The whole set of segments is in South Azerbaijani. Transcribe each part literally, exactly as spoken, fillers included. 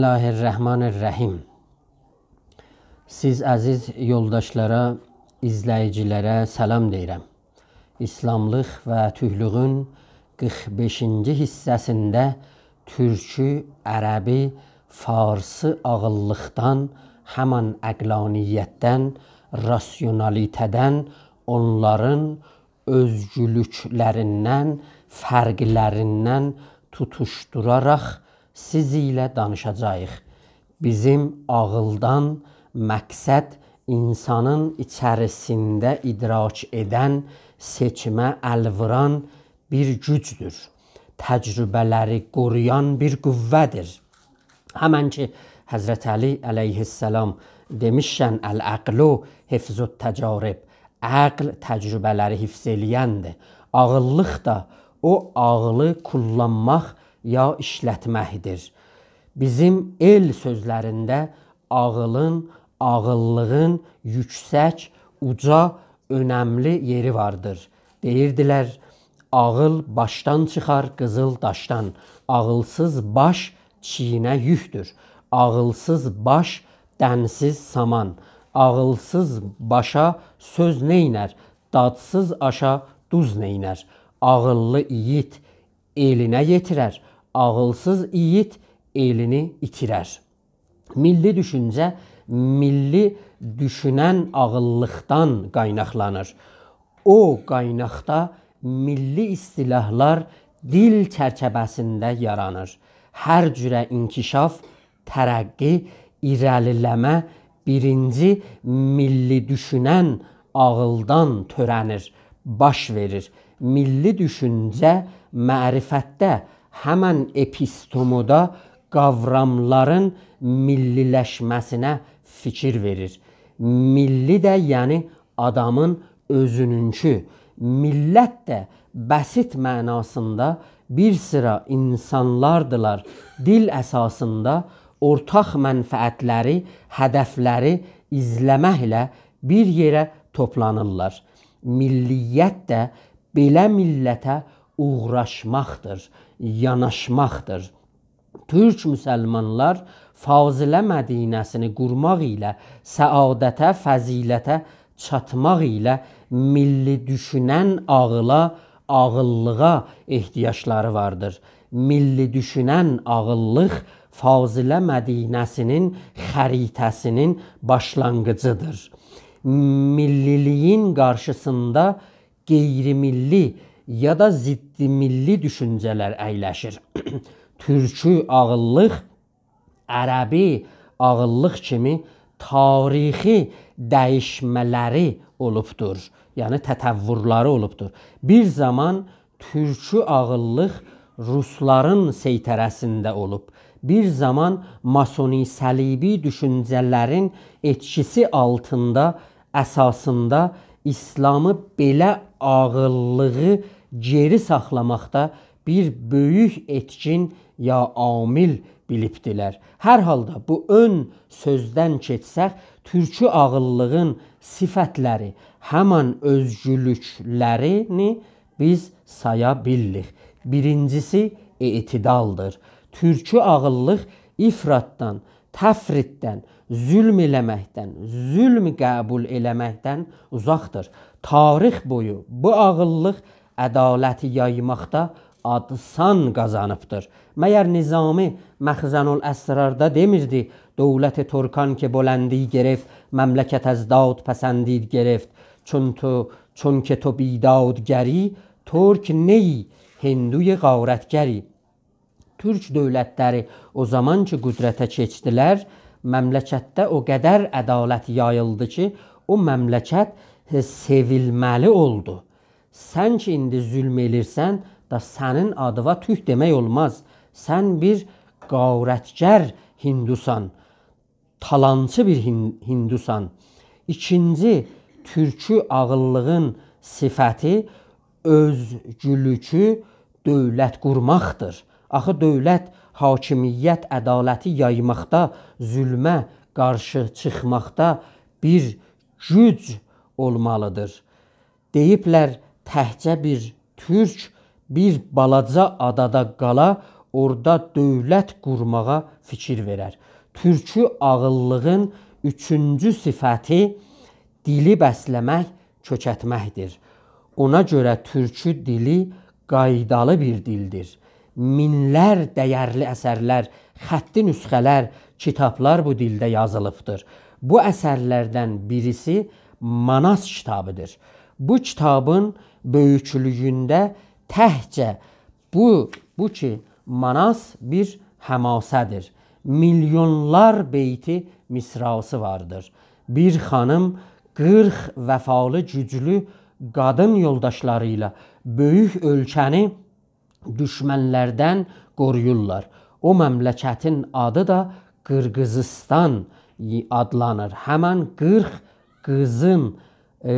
بسم الله الرحمن الرحیم. سیز عزیز یولداشلارا، ایزله‌ییجیلره سلام دئییرم. ایسلاملیق و تورکلوگون قیرخ بئشینجی حیصه‌سینده تورکو، عربی، فارسی عاغیللیقدان، همان عقلانیتدن، راسیونالیته‌دن، اونلارین اؤزگولوکلریندن، فرقلریندن توتوشدوراراق سیز ایله دانیشاجاغیق. بیزیم عاغیلدان مقصد اینسانین ایچریسینده ادراک ائدن، سئچیمه ال ووران بیر گوجدور. تجربه‌لری قورویان بیر قوه‌دیر. همن کی، حضرت علی علیه‌السلام دئمیشکن، «العقل حفظ التجارب»، عقل تجربه‌لری حفظ ائله‌یندیر. عاغیللیق دا او عاغلی کوللانماق یا ایشلتمکدیر. بیزیم ائل سؤزلرینده عاغیلین، عاغیللیغین یوکسک، اوجا، اؤنملی یئری واردیر. دئییردیلر: «عاغیل باشدان چیخار، قیزیل داشدان. عاغیلسیز باش چیینه یوکدور. عاغیلسیز باش دنسیز سامان. عاغیلسیز باشا سؤز نئینر؟ دادسیز آشا دوز نئینر؟ عاغیللی ایگید ائلینه یئتیرر، عاغیلسیز ایگید ائلینی ایتیرر.» میللی دوشونجه میللی دوشونن عاغیللیقدان قایناقلانیر. او قایناقدا میللی اصطلاحلار دیل چرچیوه‌سینده یارانیر. هر جوره انکشاف، ترقی، ایره‌لیله‌مه بیرینجی میللی دوشونن عاغیلدان تؤره‌نیر، باش وئریر. میللی دوشونجه معرفتده، همن اپیستمودا قاوراملارین میللی‌لشمه‌سینه فیکیر وئریر. میللی ده، یعنی آدامین اؤزونونکو. میللت ده بسیط معناسیندا بیر سیرا اینسانلاردیلار. دیل اساسیندا اورتاق منفعتلری، هدفلری ایزله‌مکله بیر یئره توپلانیرلار. میللیت ده بئله میللته اوغراشماقدیر، یاناشماقدیر. تورک مسلمانلار فاضله مدینه‌سینی قورماق ایله، سعادته، فضیلته چاتماق ایله میللی دوشونن عاغیلا، عاغیللیغا احتیاجلاری واردیر. میللی دوشونن عاغیللیق فاضله مدینه‌سینین خریطه‌سینین باشلانغیجیدیر. میللیلیگین قارشیسیندا غیرمیللی یا دا ضد میللی دوشونجه‌لر اَیلشیر. تورکو عاغیللیق عربی عاغیللیق کیمی تاریخی دییشمه‌لری اولوبدور. یعنی تطورلری اولوبدور. بیر زامان تورکو عاغیللیق روسلارین سیطره‌سینده اولوب. بیر زامان ماسونی صلیبی دوشونجه‌لرین ائتکیسی آلتیندا، اساسیندا ایسلامی بئله عاغیللیغی گئری ساخلاماقدا بیر بؤیوک ائتکین یا عامل بیلیبدیلر. هر حالدا بو اؤن سؤزدن کئچسک، تورکو عاغیللیغین صفتلری، همان اؤزگولوکلرینی بیز سایا بیلیریک. بیرینجیسی اعتدالدیر. تورکو عاغیللیق افراطدان، تفریطدن، ظلم ائله‌مکدن، ظلم قبول ائله‌مکدن اوزاقدیر. تاریخ بویو بو عاغیللیق عدالتی یایماقدا آد-سان قازانیبدیر. مگر نظامی مخزن‌الاسراردا دئمیردی: «دولت ترکان که بلندی گرفت، مملکت از داد پسندید گرفت. چون تو، چون که تو بیدادگری، ترک نیی، هندوی غارتگری.» تورک دؤولتلری او زامان کی قدرته کئچدیلر، مملکتده او قدر عدالت یاییلدی کی، او مملکت، ائ، سئویلمه‌لی اولدو. سن کی ایندی ظلم ائلیرسن، دا سنین آدیوا تورک دئمک اولماز. سن بیر غارتگر هندوسان، تالانچی بیر هین-، هندوسان. ایکینجی تورکو عاغیللیغین صفتی اؤزگولوکو دؤولت قورماقدیر. آخی دؤولت حاکمیت، عدالتی یایماقدا، ظلمه قارشی چیخماقدا بیر گوج اولمالیدیر. دئییبلر، تکجه بیر تورک بیر بالاجا آدادا قالا، اورادا دؤولت قورماغا فیکیر وئرر. تورکو عاغیللیغین اوچونجو صفتی دیلی بسله‌مک، کؤکرتمکدیر. اونا گؤره تورکو دیلی قایدالی بیر دیلدیر. مینلر دَیرلی اثرلر، خطی نسخه‌لر، کیتابلار بو دیلده یازیلیبدیر. بو اثرلردن بیریسی ماناس کیتابیدیر. بو کیتابین بؤیوکلویونده تکجه بو، بو کی، ماناس بیر حماسه‌دیر. میلیونلار بیتی، مصراعی واردیر. بیر خانیم قیرخ وفالی، گوجلو قادین یولداشلاری ایله بؤیوک اؤلکه‌نی دوشمنلردن قورویورلار. او مملکتین آدی دا قیرغیزیستان آدلانیر. همن قیرخ قیزین، ائ،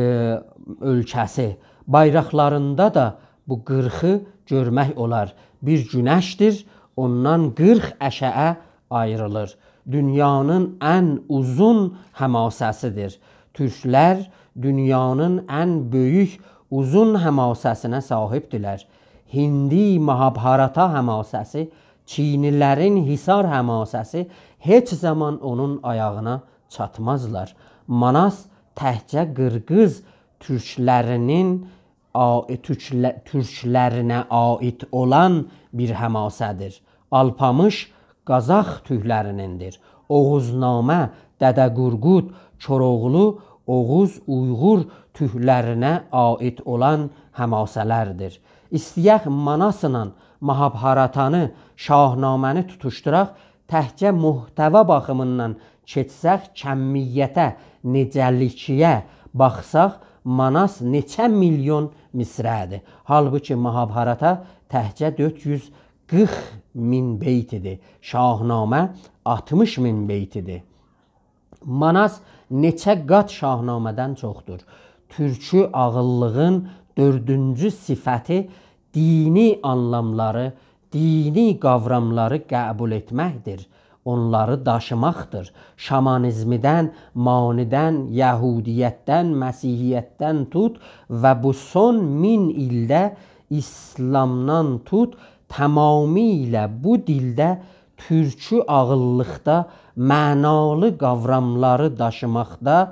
اؤلکه‌سی. بایراقلاریندا دا بو قیرخی گؤرمک اولار. بیر گونشدیر، اوندان قیرخ اشعه آیریلیر. دونیانین ان اوزون حماسه‌سیدیر. تورکلر دونیانین ان بؤیوک اوزون حماسه‌سینه صاحیبدیرلر. هندی ماهابهاراتا حماسه‌سی، چینلیلرین حصار حماسه‌سی هئچ زامان اونون آیاغینا چاتمازلار. ماناس تکجه قیرغیز تورکلرینین آ-، تورکله-، تورکلرینه عایید اولان بیر حماسه‌دیر. آلپامیش قازاق تورکلرینیندیر. اوغوزنامه، دده قورقود، کوراوغلو، اوغوز، اویغور تورکلرینه عایید اولان حماسه‌لردیر. ایسته‌یک ماناسلا ماهابهاراتانی، شاهنامه‌نی توتوشدوراق، تکجه محتوا باخیمیندان کئچسک، کمیته، نئچه‌لیکیه باخساق، ماناس نئچه میلیون مصرعدیر. حالبوکی ماهابهاراتا تکجه دؤرد یوز قیرخ مین بیت ایدی. شاهنامه آلتمیش مین بیت ایدی. ماناس نئچه قات شاهنامه‌دن چوخدور. تورکو عاغیللیغین دؤردونجو صفتی دینی آنلاملاری، دینی قاوراملاری قبول ائتمکدیر، اونلاری داشیماقدیر. شامانیزمدن، مانیدن، یهودیتدن، مسیحیتدن توت و بو سون مین ایلده ایسلامدان توت، تمامیله بو دیلده تورکو عاغیللیقدا معنالی قاوراملاری داشیماقدا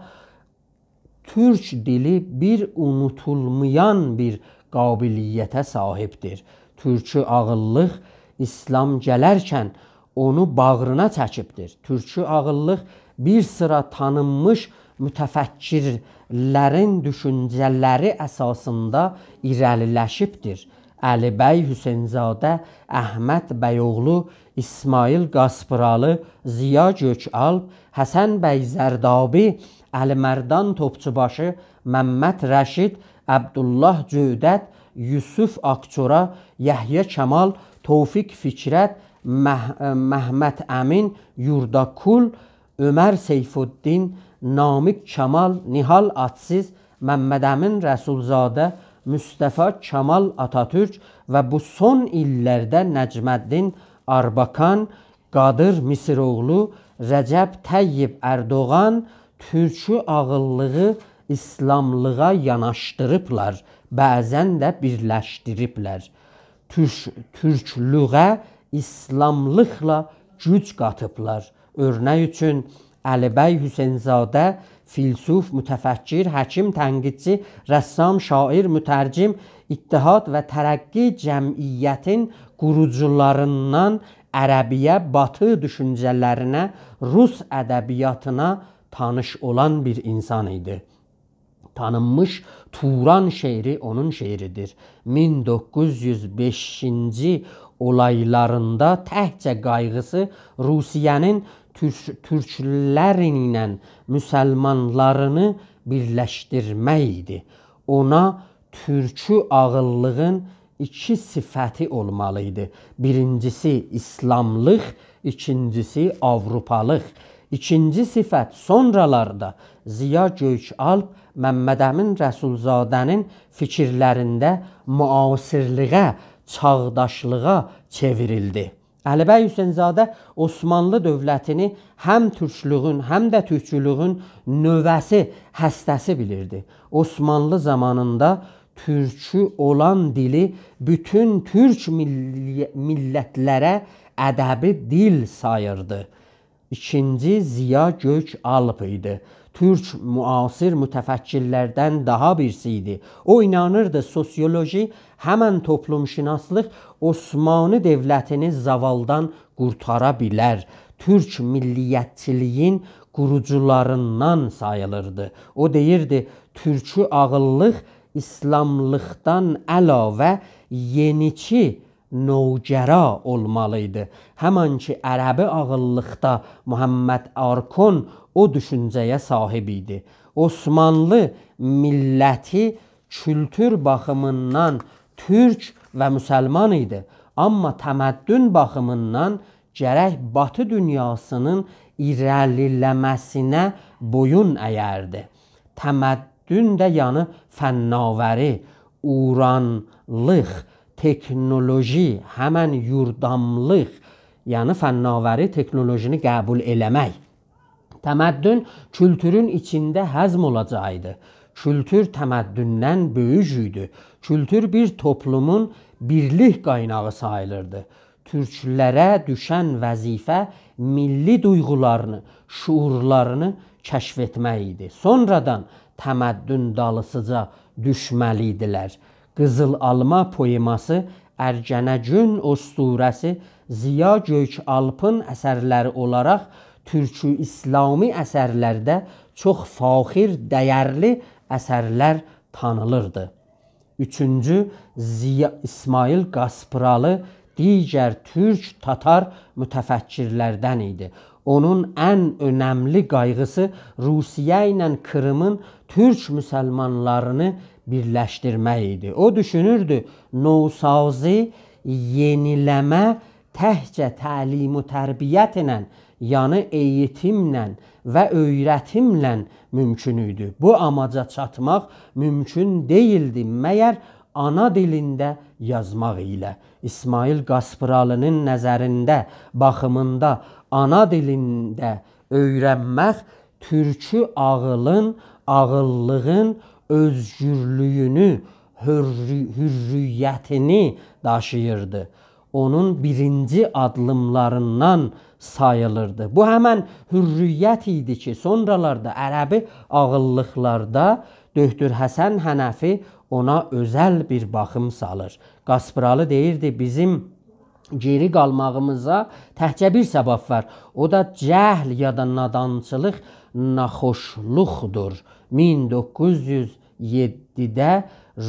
تورک دیلی بیر اونوتولمایان بیر قابلیته صاحیبدیر. تورکو عاغیللیق ایسلام گلرکن اونو باغرینا چکیبدیر. تورکو عاغیللیق بیر سیرا تانینمیش متفکرلرین دوشونجه‌لری اساسیندا ایره‌لیلشیبدیر. علی بی حسین‌زاده، احمد بی‌اوغلو، اسماعیل قاسپیرالی، ضیا گؤک‌آلپ، حسن بی زردابی، علی‌مردان توپچوباشی، ممد رشید، عبدالله جودت، یوسف آقچورا، یحیی کمال، توفیق فکرت، مح-، محمد امین، یورداکول، عمر سیف‌الدین، نامیق کمال، نیهال آتسیز، ممد امین رسول‌زاده، مصطفی کمال آتاتورک و بو سون ایللرده نجم‌الدین اربکان، قادر مصی‌اوغلو، رجب طیب اردوغان تورکو عاغیللیغی ایسلاملیغا یاناشدیریبلار، بعضا ده بیرلشدیریبلر. تورک-، تورکلوغه ایسلاملیقلا گوج قاتیبلار. اؤرنک اوچون، علی بی حسین‌زاده، فیلسوف، متفکر، حکیم، تنقیدچی، رسام، شاعر، مترجم، اتحاد و ترقی جمعیتین قوروجولاریندان، عربیه، باتی دوشونجه‌لرینه، روس ادبیاتینا تانیش اولان بیر اینسان ایدی. تانینمیش توران شعری اونون شعریدیر. مین دوققوز یوز بئشینجی اولایلاریندا تکجه قایغیسی روسیه‌نین تورک-، تورکلر ایله مسلمانلارینی بیرلشدیرمک ایدی. اونا تورکو عاغیللیغین ایکی صفتی اولمالی ایدی. بیرینجیسی ایسلاملیق، ایکینجیسی آوروپالیق. ایکینجی صفت سونرالاردا ضیا گؤک‌آلپ، ممد امین رسول‌زاده‌نین فیکیرلرینده معاصرلیغه، چاغداشلیغا چئوریلدی. علی بی حسین‌زاده عثمانلی دؤولتینی هم تورکلوگون، هم ده تورکچولوگون نووه‌سی، هسته‌سی بیلیردی. عثمانلی زامانیندا تورکو اولان دیلی بوتون تورک میللی-، میللتلره ادبی دیل ساییردی. ایکینجی ضیا گؤک‌آلپ ایدی. تورک معاصر متفکرلردن داها بیریسی ایدی. او اینانیردی، سوسیولوژی، همن توپلوم‌شناسلیق عثمانلی دؤولتینی زاوالدان قورتارا بیلر. تورک میللیتچیلیگین قوروجولاریندان ساییلیردی. او دئییردی، تورکو عاغیللیق ایسلاملیقدان علاوه یئنیچی، نوگرا اولمالی ایدی. همان کی، عربی عاغیللیقدا محمد آرکون او دوشونجه‌یه صاحیب ایدی. عثمانلی میللتی کولتور باخیمیندان تورک و مسلمان ایدی. آمما تمدن باخیمیندان گرک باتی دونیاسینین ایره‌لیله‌مه‌سینه بویون اَیردی. تمدن ده، یعنی فناوری، اورانلیق، تکنولوژی، همن یورداملیق، یعنی فناوری، تکنولوژینی قبول ائله‌مک. تمدن کولتورون ایچینده هضم اولاجاقدی. کولتور تمدندن بؤیوک ایدی. کولتور بیر توپلومون بیرلیک قایناغی ساییلیردی. تورکلره دوشن وظیفه میللی دویغولارینی، شعورلارینی کشف ائتمک ایدی. سونرادان تمدن دالیسیجا دوشمه‌لی ایدیلر. قیزیل آلما پوئماسی، ارگنه‌گون اسطوره‌سی ضیا گؤک‌آلپین اثرلری اولاراق تورکو-ایسلامی اثرلرده چوخ فاخر، دَیرلی اثرلر تانینیردی. اوچونجو، ضیا، اسماعیل قاسپیرالی دیگر تورک، تاتار متفکرلردن ایدی. اونون ان اؤنملی قایغیسی روسیه ایله کریمین تورک مسلمانلارینی بیرلشدیرمک ایدی. او دوشونوردو، نوسازی، یئنیله‌مه تکجه تعلیم و تربیت ایله، یعنی ائییتیمله و اؤیرتیمله مومکون ایدی. بو آماجا چاتماق مومکون دئییلدی، مگر آنا دیلینده یازماق ایله. اسماعیل قاسپیرالی‌نین نظرینده، باخیمیندا آنا دیلینده اؤیرنمک تورکو عاغیلین، عاغیللیغین اؤزگورلویونو، حرّی-، حریتینی داشیییردی. اونون بیرینجی آددیملاریندان ساییلیردی. بو همن حریت ایدی کی، سونرالاردا عربی عاغیللیقلاردا دؤکتور حسن حنفی اونا اؤزل بیر باخیم سالیر. قاسپیرالی دئییردی، بیزیم گئری قالماغیمیزا تکجه بیر سبب وار. او دا جهل یا دا نادانچیلیق، ناخوشلوقدور. مین دوققوز یوز یئددیده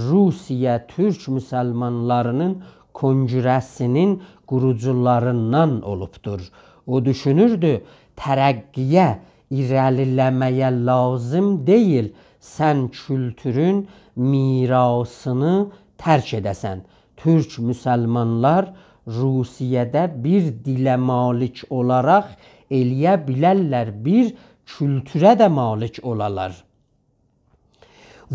روسیه تورک مسلمانلاری‌نین کونگره‌سی‌نین قوروجولاریندان اولوبدور. او دوشونوردو، ترقی‌یه، ایره‌لیله‌مه‌یه لازیم دئییل سن کولتورون میراثینی ترک ائده‌سن. تورک مسلمانلار روسیه‌ده بیر دیله مالیک اولاراق ائلیه بیلرلر، بیر کولتوره ده مالیک اولالار.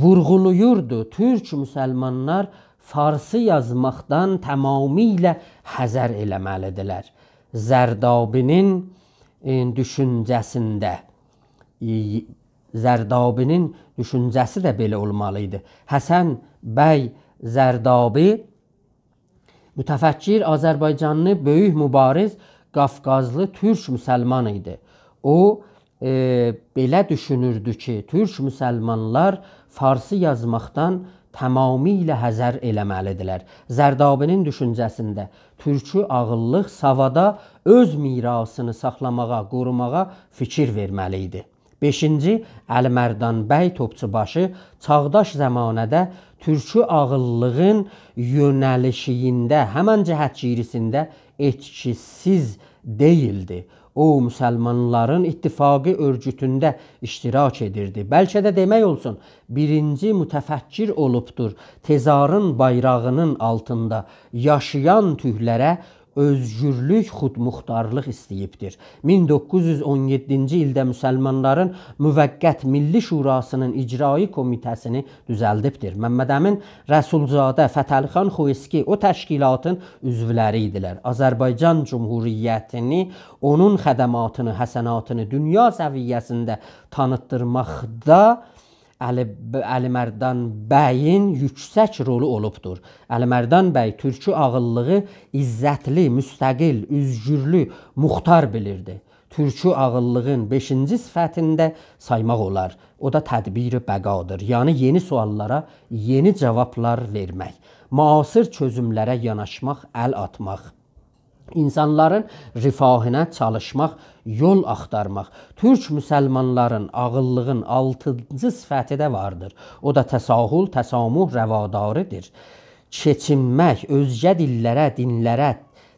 وورغولاییردی، تورک مسلمانلار فارسی یازماقدان تمامیله حذر ائله‌مه‌لیدیرلر. زردابی‌نین، ائ، دوشونجه‌سینده، ائ، زردابی‌نین دوشونجه‌سی ده بئله اولمالی ایدی. حسن بی زردابی متفکر، آذربایجانلی، بؤیوک مبارز، قافقازلی تورک مسلمان ایدی. او، ائ، بئله دوشونوردو کی، تورک مسلمانلار فارسی یازماقدان تمامیله حذر ائله‌مه‌لیدیرلر. زردابی‌نین دوشونجه‌سینده تورکو عاغیللیق ساوادا اؤز میراثینی ساخلاماغا، قوروماغا فیکیر وئرمه‌لی ایدی. بئشینجی، علی‌مردان بی توپچوباشی چاغداش زمانه‌ده تورکو عاغیللیغین یؤنه‌لیشیگینده، همن جهت‌گیری‌سینده ائتکی‌سیز دئییلدی. او، مسلمانلارین اتفاقی اؤرگوتونده اشتراک ائدیردی. بلکه ده دئمک اولسون، بیرینجی متفکر اولوبدور، تزارین بایراغی‌نین آلتیندا یاشایان تورکلره اؤزگورلوک، خودمختارلیق ایسته‌ییبدیر. مین دوققوز یوز اون یئددینجی ایلده مسلمانلارین موقت میللی شوراسی‌نین اجرایی کمیته‌سینی دوزلدیبدیر. ممد امین رسول‌زاده، فتحعلی خان خویسکی او تشکیلاتین عضولری ایدیلر. آذربایجان جمهوریتینی، اونون خدماتینی، حسناتینی دونیا سویه‌سینده تانیتدیرماقدا علی، علی‌مردان بیین یوکسک رولو اولوبدور. علی‌مردان بی تورکو عاغیللیغی عزتلی، مستقل، اؤزگورلو، مختار بیلیردی. تورکو عاغیللیغین بئشینجی صفتینده سایماق اولار. او دا تدبیر بقادیر. یعنی یئنی سؤاللارا یئنی جاوابلار وئرمک. معاصر چؤزوملره یاناشماق، ال آتماق. اینسانلارین رفاهینا چالیشماق، یول آختارماق. تورک مسلمانلارین عاغیللیغین آلتینجی صفتی ده واردیر. او دا تساهل، تسامح، رواداری‌دیر. کئچینمک، اؤزگه دیللره، دینلره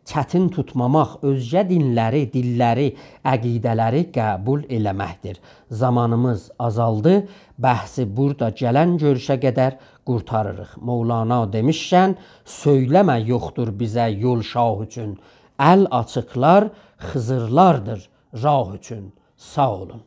چتین توتماماق، اؤزگه دینلری، دیللری، عقیده‌لری قبول ائله‌مکدیر. زامانیمیز آزالدی، بحثی بورادا گلن گؤروشه قدر قورتاریریق. مولانا دئمیشکن، سؤیله‌مه یوخدور بیزه یول شاه اوچون، ال آچیقلار خضرلاردیر راه اوچون. ساغ اولون.